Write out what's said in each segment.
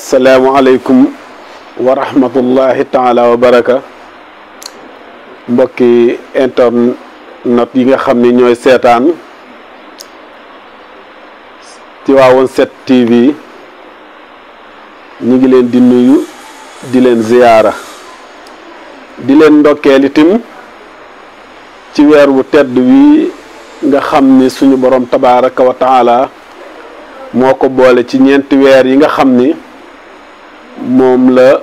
asalaamualeykum wa rahmatullahi taala wa baraka mbokki internet yi nga xam ni ñooy seetaan Tivaouane 7 TV ñu ngi leen di nuyu di leen ziyaara di leen ndokkeel itam ci weer wu tedd wi nga xam ni suñu borom tabaaraka wa taala moo ko boole ci ñeenti weer yi nga xam ni moom la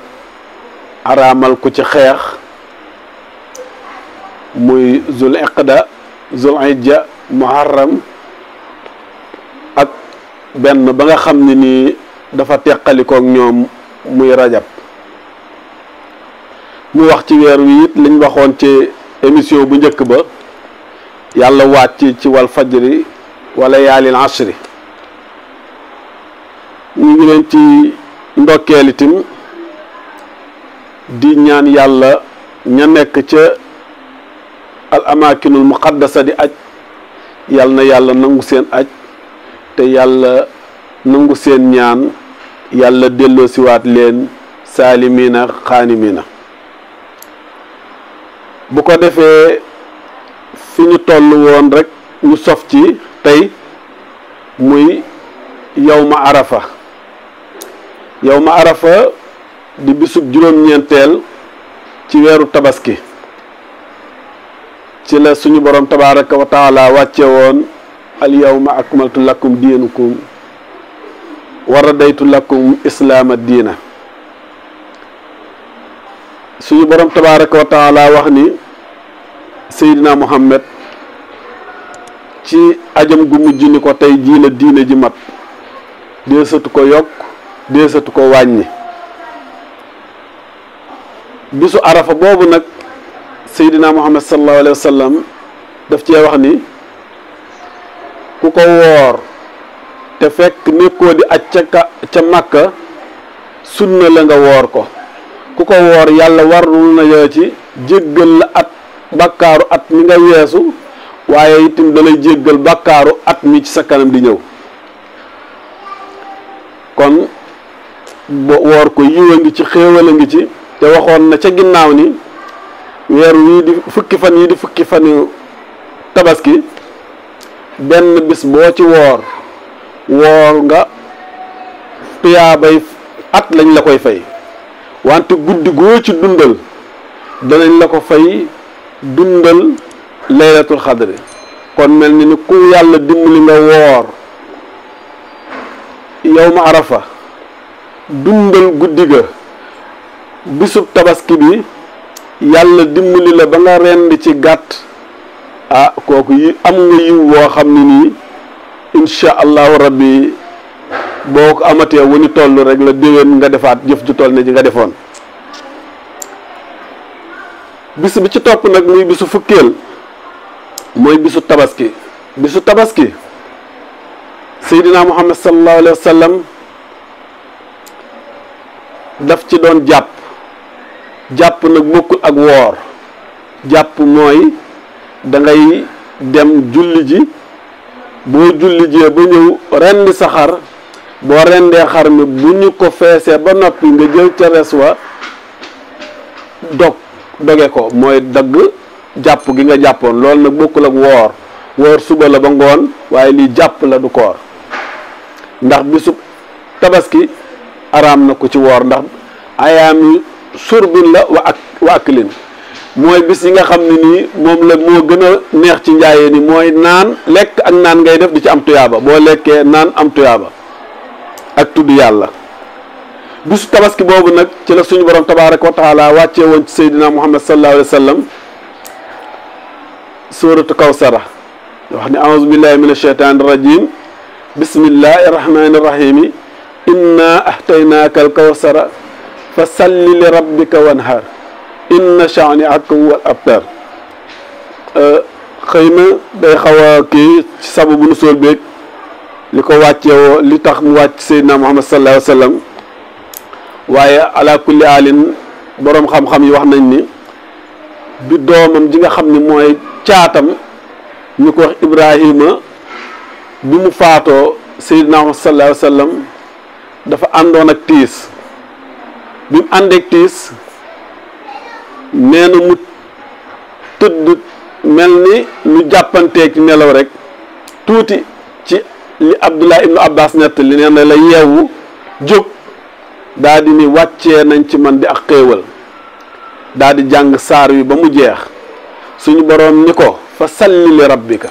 araamal ko ci xeex muy zul iqda zul hijja muharram ak benn ba nga xam ne nii dafa teqalikook ñoom muy rajab ñu wax ci weer wi it liñ waxoon ci émission bu njëkk ba yàlla wàcc ci wal fajri wala yaalil ashri ñu ngi leen ci ndokkeel itam di ñaan yàlla ña nekk ca al amakinul muqaddasa di aj yal na yàlla nangu seen aj te yàlla nangu seen ñaan yàlla delloo siwaat leen saalimiina xaanimiina bu ko defee fi ñu toll woon rek ñu sof ci tey muy yawma arafa yawma arafa di bisub juróom-ñeenteel ci weeru tabaski ci la suñu borom tabaaraka wa taala wàcce woon al yawma akmaltu lakum diinakum wa radaytu lakum islaama diina suñu borom tabaaraka wa taala wax ni Seydina Muhammad ci ajam gu mujj ni ko tey jii la diina ji mat deesatu ko yokk deesatu ko wàññi bisu arafa boobu nag Seydina Muhammad sallallahu alayhi wa sallam daf cee wax ni ku ko woor te fekk nekkoo di aj ca Makka sunna la nga woor ko ku ko woor yàlla warul na yoo ci jéggal la at bakkaaru at mi nga weesu waaye itam dalay jéggal bakkaaru at mi ci sa kanam di ñëw kon woor ko yiwa ngi ci xéewal a ngi ci te waxoon na ca ginnaaw ni weer wii di fukki fan yi di fukki fanu tabaski benn bis boo ci woor nga tuyaabay at lañ la koy fay wante guddi goo ci dundal danañ la ko fay dundal laylatul xadri kon mel ni ni ku yàlla dimbali nga woor yawma arafa dundal guddi ga bisub tabaski bi yàlla dimbali la ba nga rend ci gàtt kooku yi am nga yiw woo xam ne nii insha allahu rabbi boo ko amatee wu ñu toll rek la déwén nga defaat jëf ju toll ne ji nga defoon bis bi ci topp nag muy bisu fukkeel mooy bisu tabaski Seydina Muhammad sallallahu alayhi wa sallam daf ci doon jàpp nag bokkul ak woor jàpp mooy da ngay dem julli ji boo julli jee ba ñëw rendi sa xar boo rendee xar mi bu ñu ko feesee ba noppi nga jël ca res wa doge ko mooy dagg jàpp gi nga jàppoon loolu nag bokkul ak woor suba la ba ngoon waaye lii jàpp la du koor ndax bisub tabaski araam na ko ci woor ndax ayaami surbin la wa aklin mooy bis yi nga xam ne nii moom la moo gën a neex ci njaayee ni mooy naan lekk ak naan ngay def di ci am tuyaaba boo lekkee naan am tuyaaba ak tudd yàlla bisu tabaski boobu nag ci la suñu borom tabaaraka wa taala wàccee woon ci Seydina Muhammad sallallahu alayhi wa sallam suuratu kawsara wax ni a'uuzu billahi min asheytaani rajim bismillahi rahmani rahimi inna ahtaynaaka al kawsara fa salli li rabbika wanhar inna shani'aka huwal abtar xëy na day xaw a kii ci sababu nu sóol beeg li ko wàccewoo li tax mu wàcc Seydina Muhammad sallallahu alayhi wa sallam waaye ala kulli alin boroom xam-xam yi wax nañ ni bi doomam ji nga xam ni mooy caatam ñu ko wax Ibrahima bi mu faatoo Seydina Muhammad sallallahu alayhi wa sallam dafa àndoon ak tiis bi mu àndeek tiis nee na mu tëdd mel ni lu jàppanteeg nelaw rek tuuti ci li Abdullah ibnu Abbas nettali nee na la yeewu jóg daa di ni wàccee nañ ci man di ak xéewal daa di jàng saar wi ba mu jeex suñu boroom ni ko fa salli li rabbika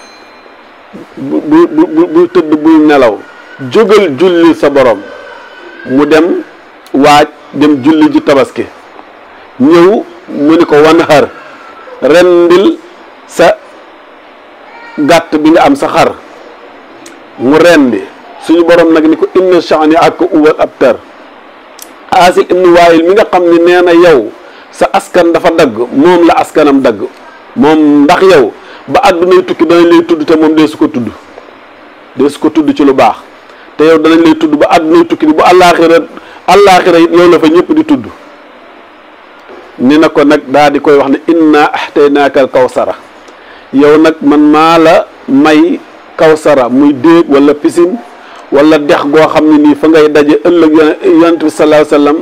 bu tëdd buy nelaw jógal julli sa boroom mu dem waaj dem julli ji tabaski ñëw mu ni ko wanhar rendil sa gàtt bi nga am sa xar mu rendi suñu boroom nag ni ko inna sha'ni ak uwal abtar Asil ibnu Waayil mi nga xam ne nee na yow sa askan dafa dagg moom la askanam dagg moom ndax yow ba àddunay tukki danañ lay tudd te moom dee su ko tudd ci lu baax te yow danañ lay tudd ba àddunay tukki bu àllaaxira it yow la fa ñëpp di tudd ni na ko nag daa di koy wax ne inna ahtaynaaka al kawsara yow nag man maa la may kawsara muy déeg wala piscine wala dex goo xam ne nii fa ngay daje ëllëg yonent bi sallallahu alayhi wasallam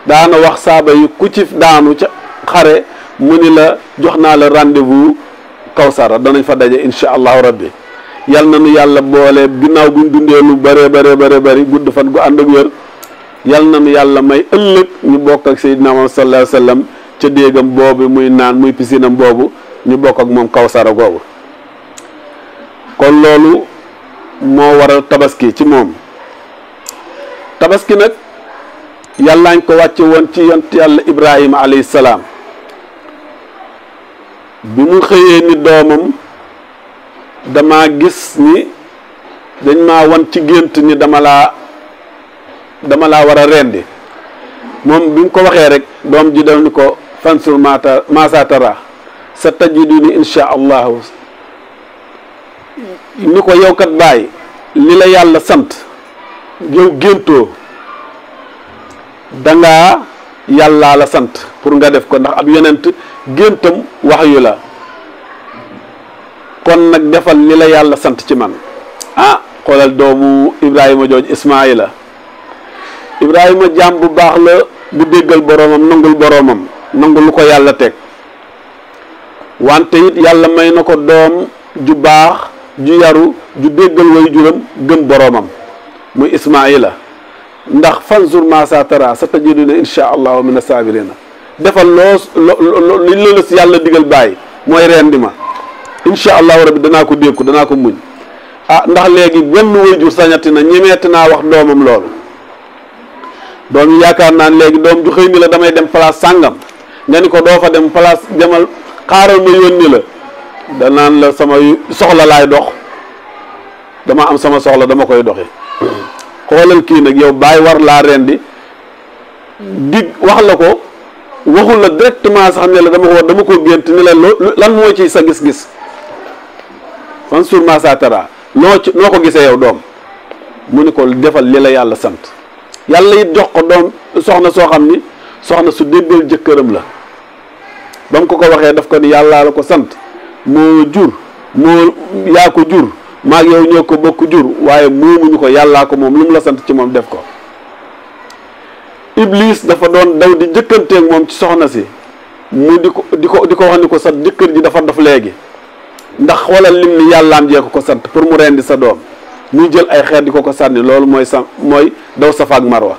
daana wax saaba yi ku ci daanu ca xare mu ni la jox naa la rendez-vous kawsara danañ fa daje insha allahu rabbi yal na nu yàlla boole ginnaaw buñ dundee lu bëree gudd fan gu ànd ak wér yal na nu yàlla may ëllëg ñu bokk ak Seydina Muhammad sallallahu alayhi wasallam ca déegam boobu muy naan muy pisinam boobu ñu bokk ak moom kawsara googu kon loolu moo waral tabaski ci moom tabaski nag yàllaañ ko wàcce woon ci yont yàlla Ibrahima alayhi salaam bi mu xëyee ni doomam dama gis ni dañ maa wan ci gént ni dama laa war a rendi moom bi mu ko waxee rek doom ji def ni ko fansur ma tara sa tajiduni insha allahu ni ko yow kat bàyyi li la yàlla sant yow géntoo dangaa yàllaa la sant pour nga def ko ndax ab yonent géntam wax yu la kon nag defal li la yàlla sant ci man xoolal doomu Ibrahima jooj Ismaayila Ibrahima jaam bu baax la bu déggal boroomam nangul lu ko yàlla teg wante it yàlla may na ko doom ju baax ju yaru ju déggal way juram gëm boroomam muy Ismaayila ndax fanzur ma sa tara sa tajiduna insha allahu min as-sabirina defal li la si yàlla digal bàyyi mooy rendi ma insha allahu rabbi danaa ko dékku danaa ko muñ ndax léegi benn way jur sañati na ñemeeti naa wax doomam loolu doom yi yaakaar naa léegi doom ju xëy ni la damay dem place sàngam nga ni ko doo fa dem place demal xaaral ma yónni la danaan la sama soxla laay dox dama am sama soxla dama koy doxi xoolal kii nag yow bàyyi war laa rendi dig wax la ko waxul la directement sax ne la dama ko gént ni la lan moo ci sa gis-gis fan sur ma sa tara noo ko gisee yow doom mu ni ko defal li la yàlla sant yàlla it jox ko doom soxna soo xam ni soxna su déggal jëkkëram la ba mu ko waxee daf ko ni yàllaa la ko sant yaa ko jur maag yow ñoo ko bokk jur waaye moomuñu ko yàllaa ko moom lu mu la sant ci moom def ko Iblis dafa doon daw di jëkkanteeg moom ci soxna si mu di ko wax ni ko sa jëkkër ji dafa dof léegi ndax xoolal lim ni yàllaam jee ko sant pour mu rendi sa doom muy jël ay xeer di ko sànni loolu mooy daw Safa ak Marwa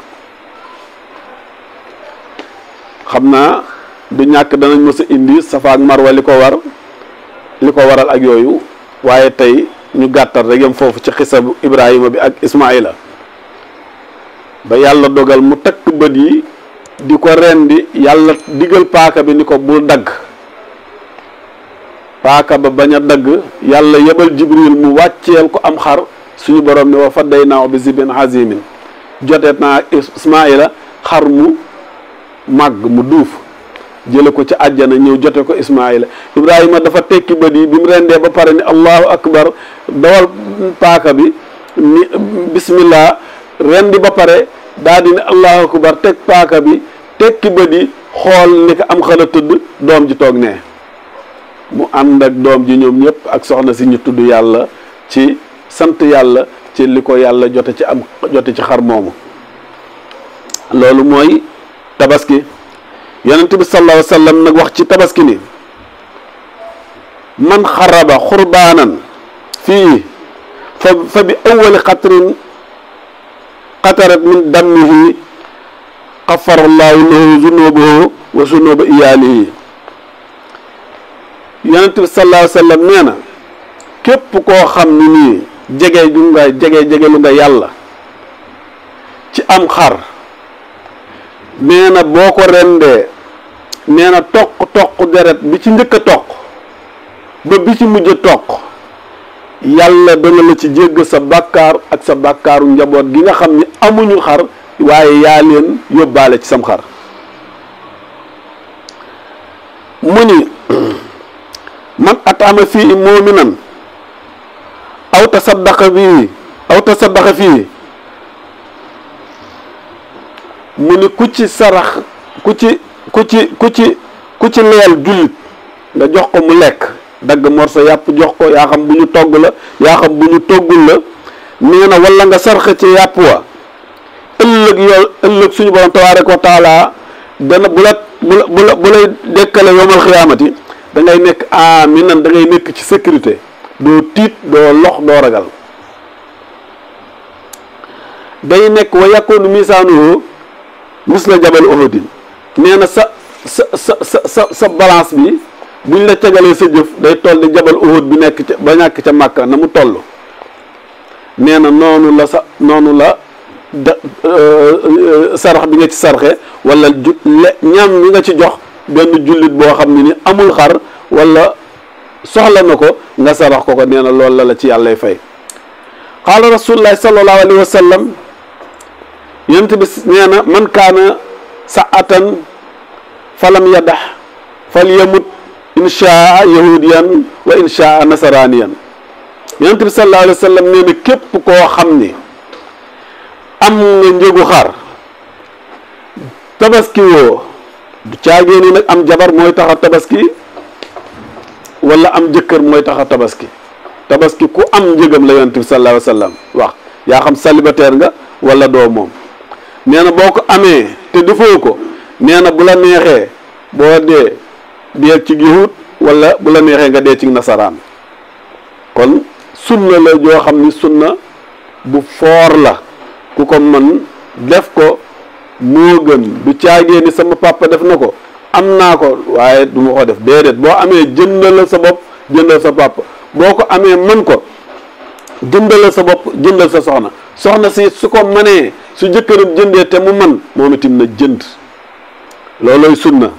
xam naa du ñàkk danañ mës a indi Safa ak Marwa li ko waral ak yooyu waaye tey ñu gàttal rek yam foofu ci xisabu Ibrahima bi ak Ismaayila ba yàlla dogal mu takk bët yi di ko rendi yàlla digal paaka bi ni ko bul dagg paaka ba bañ a dagg yàlla yebal Jibril mu wàcceel ko am xar suñu borom ne wa fadaynaahu bi zibin azimin joteet naa Ismaayila xar mu màgg mu duuf jële ko ci àjjana ñëw jote ko Ismaayila Ibrahima dafa tekki bët yi bi mu rendee ba pare ni allahu akbar dawal paaka bi ni bismillah rendi ba pare daa di ne allahu akbar teg paaka bi tekki bët yi xool ni ko am xala tëdd doom ji toog ne mu ànd ak doom ji ñoom ñëpp ak soxna si ñu tudd yàlla ci sant yàlla ci li ko yàlla jote ci xar moomu loolu mooy tabaski yonent bi sallallahu alayhi wa sallam nag wax ci tabaski ni man xaraba xurbaanan fii fa bi awali qatarat min dammihi xafara llaahu lahu zunubahu wa zunuba iyaalihi. yonent bi sallallahu alayhi wa sallam nee na képp koo xam ni nii jege lu nga yàlla ci am xar nee na boo ko rendee nee na toq deret bi ci njëkk a toq ba bi ci mujj a toq yàlla dana la ci jégg sa bàkkaar ak sa bàkkaaru njaboot gi nga xam ni amuñu xar waaye yaa leen yóbbaale ci sam xar. mu ni man atama fii mu'minan aw tasaddaqa fii mu ni ku ci sarax ku ci leel jullit nga jox ko mu lekk dagg morso yàpp jox ko yaa xam bu ñu togg la yaa xam bu ñu toggul la nee na wala nga sarxe ci yàpp wa ëllëg suñu borom tabaaraka wa taala dana bu lay dekkale yowmal xiyaamati da ngay nekk aminan da ngay nekk ci sécurité doo tiit doo lox doo ragal day nekk wa yakunu misaanuhu misla jabal uhudin nee na sa balance bi buñ la tegalee sa jëf day toll di jabal uhud bi nekk ca ba ñàkk ca Màkka na mu toll nee na noonu la sarax bi nga ci sarxe wala ñam bi nga ci jox benn jullit boo xam ne ni amul xar wala soxla na ko nga sarax ko nee na loolu la ci yàllay fay. qaala rasulullahi sallallahu alayhi wa sallam yonent bi nee na man kaana sa'atan falam yadax fal yamut inshaa yahudiyan wa inshaa nasaraniyan. yonent bi sallallahu alayhi wa sallam nee na képp koo xam ni am nga njëgu xar tabaski woo du caagee ni nag am jabar mooy tax a tabaski wala am jëkkër mooy tax a tabaski ku am njëgam la yonent bi sallallahu alayhi wa sallam wax yaa xam célibataire nga wala doo moom nee na boo ko amee te defoo ko nee na bu la neexee boo dee ci yahud wala bu la neexee nga dee ci nasaraan. kon sunna la joo xam ni sunna bu foor la ku ko mën def ko moo gën du caagee ni sama papa def na ko am naa ko waaye du ma ko def déedéet boo amee jëndal sa bopp jëndal sa papa boo ko amee mën ko jëndal sa bopp jëndal sa soxna si su ko mënee su jëkkëram jëndee te mu man moom itam na jënd loolooy sunna.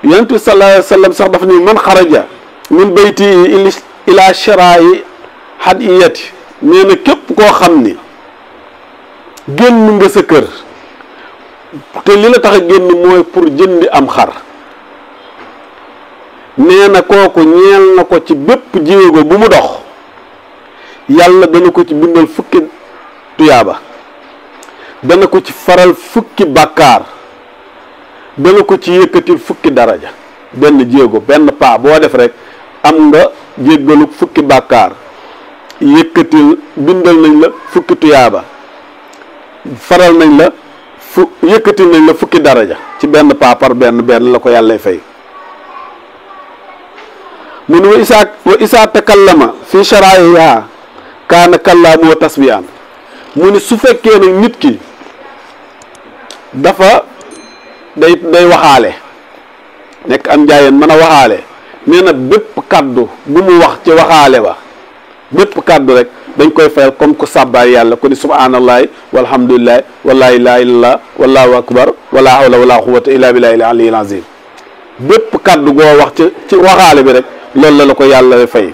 yonent bi sallallahu alayhi wa sallam sax dafa ni man xaraja min bayti ila shiraa'i hadiyati nee na képp koo xam ni génn nga sa kër te li la tax a génn mooy pour jëndi am xar nee na kooku ñeel na ko ci bépp jéego bu mu dox yàlla dana ko ci bindal fukki tuyaaba dana ko ci faral fukki bàkkaar dana ko ci yëkkatil fukki daraja benn jéego benn paa boo def rek am nga jéggalu fukki bàkkaar yëkkatil bindal nañ la fukki tuyaaba faral nañ la yëkkatil nañ la fukki daraja ci benn paa par benn la ko yàllay fay. mu ne wa isaa takallama fi sharaa'iha kaana kallaamu wa tasbiyaan mu ne su fekkee nag nit ki dafa day waxaale nekk am njaayeen mën a waxaale nee na bépp kàddu bu mu wax ci waxaale ba bépp kàddu rek dañ koy fayal comme ku sàbbaay yàlla ku ni subhaanallahi walhamdulillahi wala ilaha illallah wallahu akbar wala hawla wala quwwata illa billahi al-aliyyil azim bépp kàddu goo wax ci waxaale bi rek loolu la ko yàlla fay.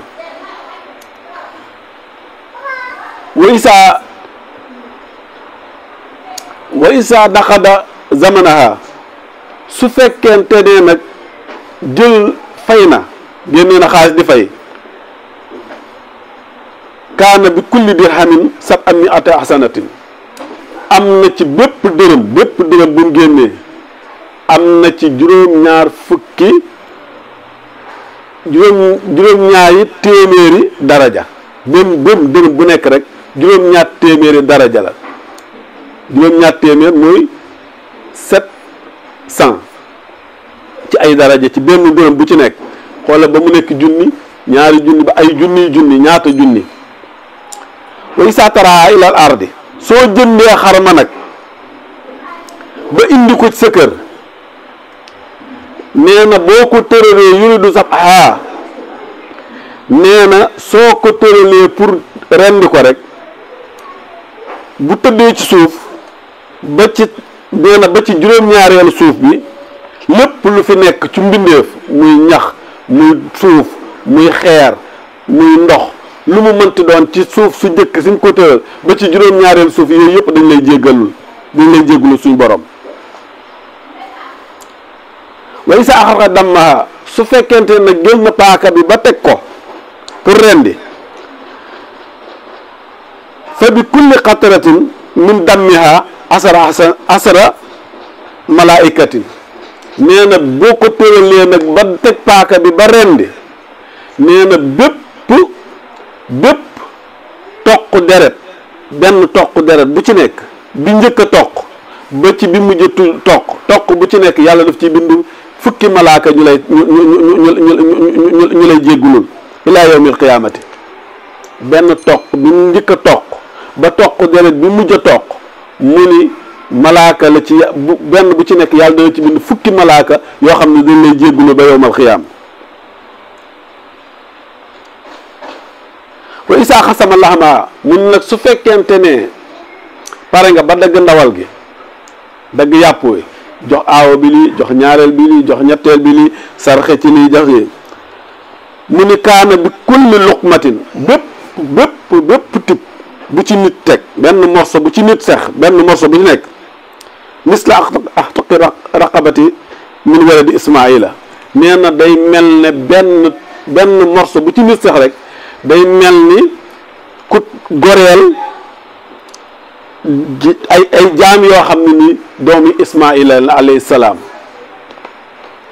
wa isa daxada zamanaha su fekkente ne nag jël fay na génnee na xaalis di fay kaana bi kulli dirhamin sab'ami'ata hasanatin am na ci bépp dërëm bu mu génnee am na ci juróom-ñaari téeméeri daraja benn dërëm bu nekk rek juróom-ñaar téeméeri daraja la juróom-ñaar téeméer mooy 700 ci ay daraja ci benn dërëm bu ci nekk xoola ba mu nekk junni ñaari junni ba ay junni ñaata junni. wa isaa taraa ilal ardi soo jëndee xar ma nag ba indi ko ci sa kër nee na boo ko tëralee yuridu sabha nee na soo ko tëralee pour rendi ko rek bu tëddee ci suuf ba ci nee na ba ci juróom-ñaareelu suuf bi lépp lu fi nekk ci mbindeef muy ñax muy suuf muy xeer muy ndox lu mu mënti doon ci suuf su njëkk suñ ko tëral ba ci juróom-ñaareelu suuf yooyu yëpp dañ lay jéggalu suñ borom. way sa axarxa dammaha su fekkente nag jël na paaka bi ba teg ko pour rendi fa bi kulli qatratin min dammiha asara malaikatin nee na boo ko tëralee nag ba teg paaka bi ba rendi nee na bépp toq deret benn toq deret bu ci nekk bi njëkk a toq ba ci bi mujj toq bu ci nekk yàlla daf ci bindu fukki malaaka ñu lay jéggulul ilaa yawmil qiyaamati benn toq bi njëkk a toq ba toq deret bi mujj a toq mu ni malaaka la ci benn bu ci nekk yàlla dana ci bind fukki malaaka yoo xam ne dañ lay jéggulu ba yawmal qiyaam. wa isaa xasama laxmaa mun nag su fekkente ne pare nga ba dagg ndawal gi dagg yàpp wi jox aawo bi lii jox ñaareel bi lii jox ñetteel bi lii sarxe ci lii jox yi mu ni kaana bi kulli luqmatin bépp tib bu ci nit teg benn morso bu ci nit sex benn morso bu ci nekk misla axtaqi raqabati min waladi ismaila nee na day mel ne benn morso bu ci nit sex rek day mel ni ku goreel ay jaam yoo xam ne ni doomi ismaila la alayhi salaam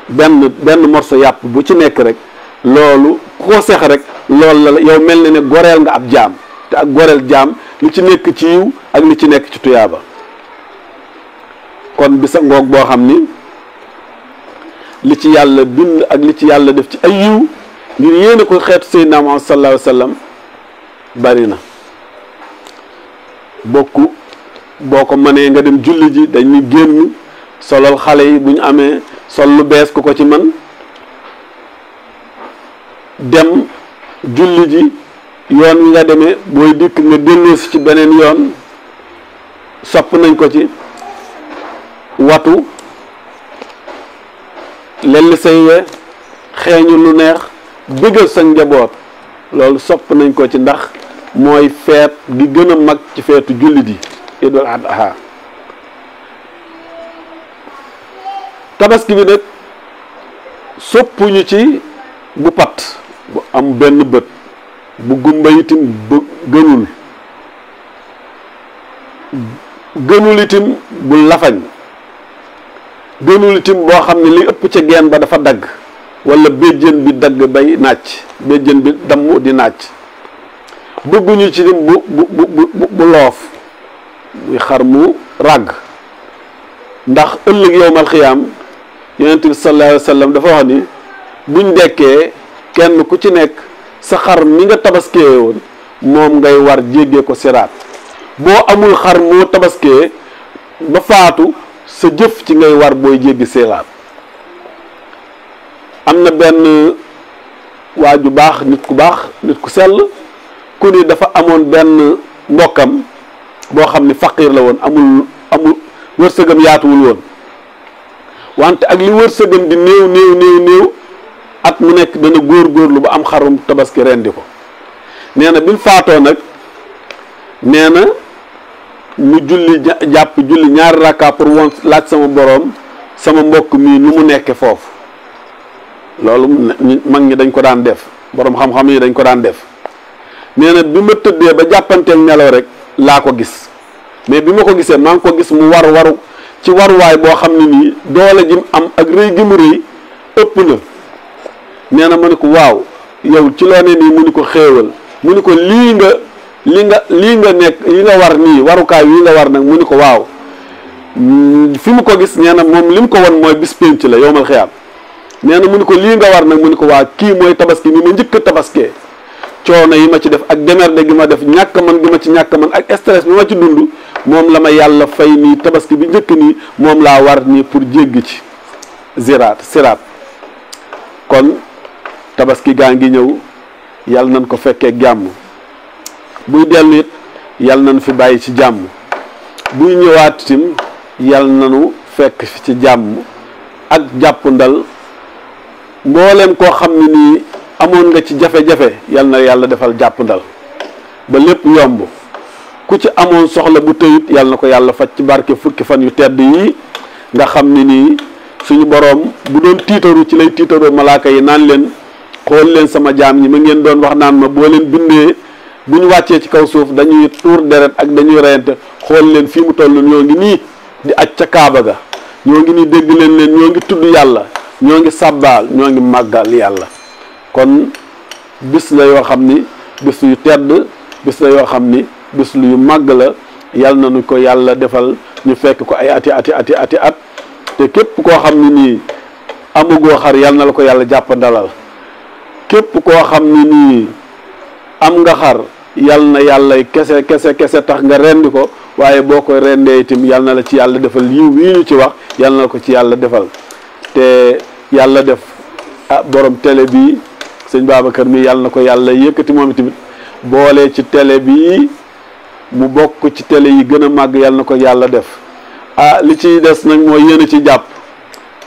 benn morso yàpp bu ci nekk rek loolu ku ko sex rek loolu la yow mel na ne goreel nga ab jaam te ak goreel jaam li ci nekk ci yiw ak li ci nekk ci tuyaaba kon bisa ngoog boo xam ni li ci yàlla bind ak li ci yàlla def ci ay yiw ngir yéene ko xeetu Seydina Muhammad sallallahu alayhi wa sallam bari na boo ko mënee nga dem julli ji dañuy génn solal xale yi bu ñu amee sol lu bees ku ko ci mën dem julli ji yoon wi nga demee booy dikk nga dellusi ci beneen yoon sopp nañ ko ci watu lelli say we xeeñu lu neex bëggal sa njaboot loolu sopp nañ ko ci ndax mooy feet gi gën a mag ci feetu jullit yi idul adha tabaski bi nag soppuñu ci bu pat bu am benn bët bu gumba itim bu gënul itim bu lafañ gënul itim boo xam ne li ëpp ca geen ba dafa dagg wala béjjën bi dagg bay nàcc béjjën bi damm di nàcc bëgguñu ci dim bu loof muy xar mu ràgg ndax ëllëg yowmal xiyaam yonent bi sallallahu alayhi wa sallam dafa wax ni buñ dekkee kenn ku ci nekk sa xar mi nga tabaskee woon moom ngay war jéggee ko siraat boo amul xar moo tabaskee ba faatu sa jëf ci ngay war booy jéggi siraat am na benn waa ju baax nit ku sell ku ni dafa amoon benn mbokkam boo xam ni faqiir la woon amul wërsëgam yaatuwul woon wante ak li wërsëgam di néew at mu nekk dana góorgóorlu ba am xarum tabaski rendi ko nee na bi mu faatoo nag nee na mu julli ñaari rakka pour woon laaj sama boroom sama mbokk mii nu mu nekke foofu loolu mag ñi dañ ko daan def boroom xam-xam yi dañ ko daan def nee na bi ma tëddee ba jàppanteel nelaw rek laa ko gis mais bi ma ko gisee maa ngi ko gis mu waru ci waruwaay boo xam ne nii doole ji mu am ak rëy gi mu rëy ëpp na nee na ma ne ko waaw yow ci loo ne nii mu ni ko xéewal mu ni ko lii nga lii nga nekk yi nga war nii warukaay yi nga war nag mu ni ko waaw fi mu ko gis nee na moom li mu ko won mooy bis pénc la yowmal xiyaam nee na mu ni ko lii nga war nag mu ni ko waa kii mooy tabaski ni ma njëkk a tabaskee coono yi ma ci def ak demerde gi ma def ñàkk man gi ma ci ñàkk man ak stress bi ma ci dund moom la ma yàlla fay nii tabaski bi njëkk nii moom laa war nii pour jéggi ci siraat kon tabaski gaa ngi ñëw yàlla nañ ko fekkee jàmm buy dellu it yàlla nañ fi bàyyi ci jàmm buy ñëwaat tim yàlla nañu fekk fi ci jàmm ak jàpp ndal mbooleem koo xam ne nii amoon nga ci jafe-jafe yal na yàlla defal jàpp ndal ba lépp yomb ku ci amoon soxla bu tëyit yal na ko yàlla faj ci barke fukki fan yu tedd yi nga xam ne nii suñu boroom bu doon tiitaru ci lay tiitaroo malaaka yi naan leen xool leen sama jaam ñi ma ngeen doon wax naan ma boo leen bindee bu ñu wàccee ci kaw suuf dañuy tuur deret ak dañuy reyante xool leen fii mu toll ñoo ngi nii di aj ca kaaba ga ñoo ngi nii dégg leen ñoo ngi tudd yàlla ñoo ngi sàbbaal ñoo ngi màggal yàlla kon bis la yoo xam ni bis yu tedd bis la yoo xam ni bis lu yu màgg la yal na nu ko yàlla defal ñu fekk ko ay ati at te képp koo xam ne nii amugoo xar yal na la ko yàlla jàpp ndalal képp koo xam ne nii am nga xar yal na yàlla kese tax nga rendi ko waaye boo koy rendee itam yal na la ci yàlla defal yiw wii ñu ci wax yal na la ko ci yàlla defal te yàlla def borom télé bi sëñ Babacar mi yàlla na ko yàlla yëkkati moom tamit boole ci télé bi mu bokk ci télé yi gën a màgg yàlla na ko yàlla def li ci des nag mooy yéen a ci jàpp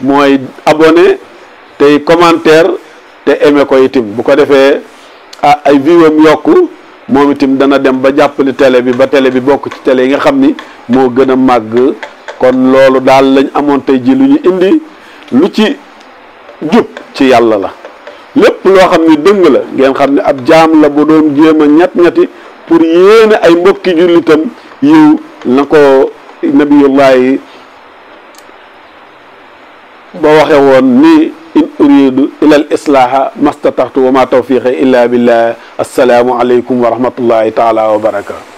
mooy abonné tey commentaire te aimé ko itam bu ko defee ay viewam yokku moom itam dana dem ba jàppale télé bi ba télé bi bokk ci télé yi nga xam ni moo gën a màgg kon loolu daal lañ amoon tey ji lu ñu indi lu ci jub ci yàlla la lépp loo xam ni dëng la ngeen xam ne ab jaam la bu doon jéem a ñett-ñetti pour yéene ay mbokki jullitam yiw na ko nabiyullahi ba waxe woon ni in uridu ila al islaha mastataxtu wa ma tawfiqi illa billah assalaamu aleykum wa rahmatullahi taala wa barakatu